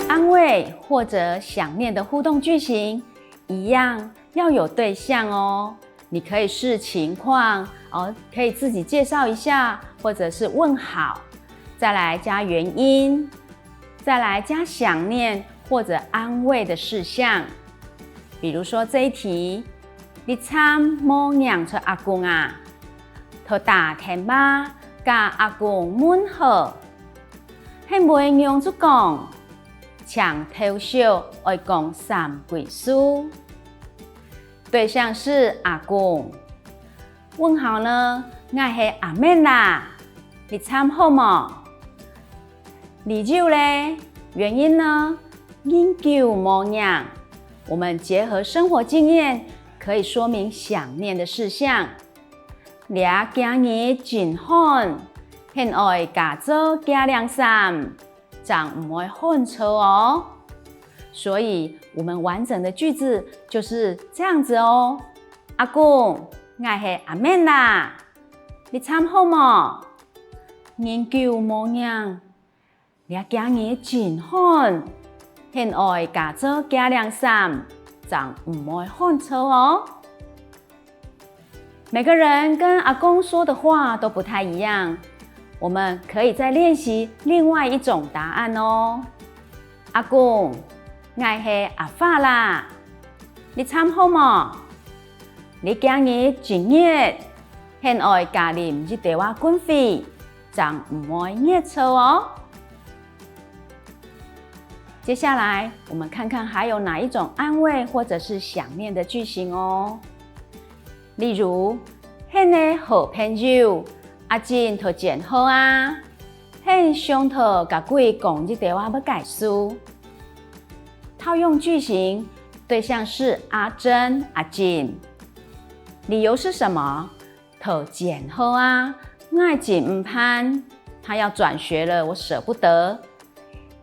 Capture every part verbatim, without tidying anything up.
安慰或者想念的互动句型一样要有对象哦。你可以视情况，哦，可以自己介绍一下，或者是问好，再来加原因，再来加想念或者安慰的事项。比如说这一题，你尋無䀴著阿公啊？就打電話佮阿公問好，係會仰子講，請偷笑愛講三歸數。對象是阿公。問好呢，𠊎係阿妹啦，你尋好無？理由咧，原因呢？恁久無䀴，我們結合生活經驗，可以說明想念的事項。這幾日真寒，還愛加做幾領衫，正毋會寒著哦。所以我們完整的句子就是這樣子哦。阿公，𠊎係阿妹啦，你尋好無？恁久無䀴，這幾日真寒，還愛加做幾領衫，正毋會寒著哦。每個人跟阿公說的話都不太一樣，我們可以再練習另外一種答案哦。阿公，𠊎係阿花啦，你尋好無？這幾日真熱，還愛加啉一兜仔滾水，正毋會熱著哦。接下來，我們看看還有哪一種安慰或者是想念的句型哦。例如，你个好朋友阿珍就轉好啊，你想著佮佢講一兜仔麼个事。套用句型，對象是阿珍、阿珍。理由是什麼？就轉好啊，𠊎真毋盼，他要轉學了，我捨不得。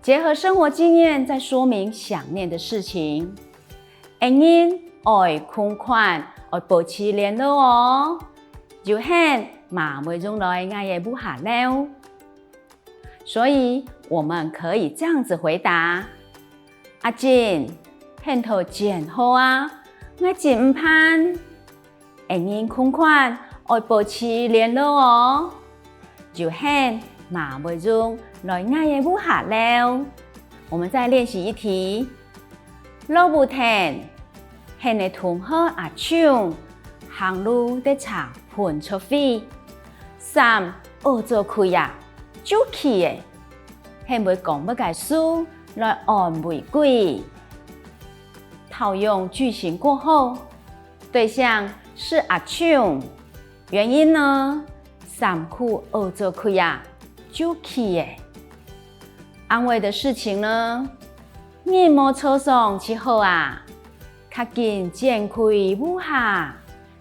結合生活經驗，再說明想念的事情。恩人愛共款，愛保持聯絡哦。有閒嘛會用來𠊎个屋下尞。所以我們可以這樣子回答：阿珍，你就轉好啊，𠊎真毋盼。恩人共款愛保持聯絡哦。有閒嘛會用來𠊎个屋下尞。我們再練習一題。落雨天，你个同學阿昌行路得捒盆著水，衫屙著佢啊，就去了。你會講麼个事來安慰佢？套用句型過後，對象是阿昌，原因呢？衫褲屙著佢啊，就去了。安慰的事情呢？你莫著傷就好啊，較緊轉去屋下，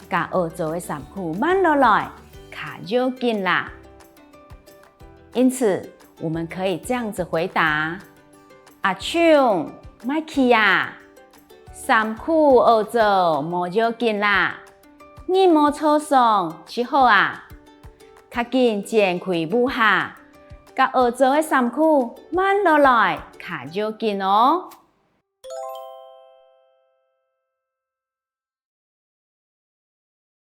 佮屙著个衫褲換落來，較要緊啦。因此，我們可以這樣子回答：阿昌，莫去啊，衫褲屙著無要緊啦，你莫著傷就好啊，較緊轉去屋下，佮屙著个衫褲換落來，較要緊哦。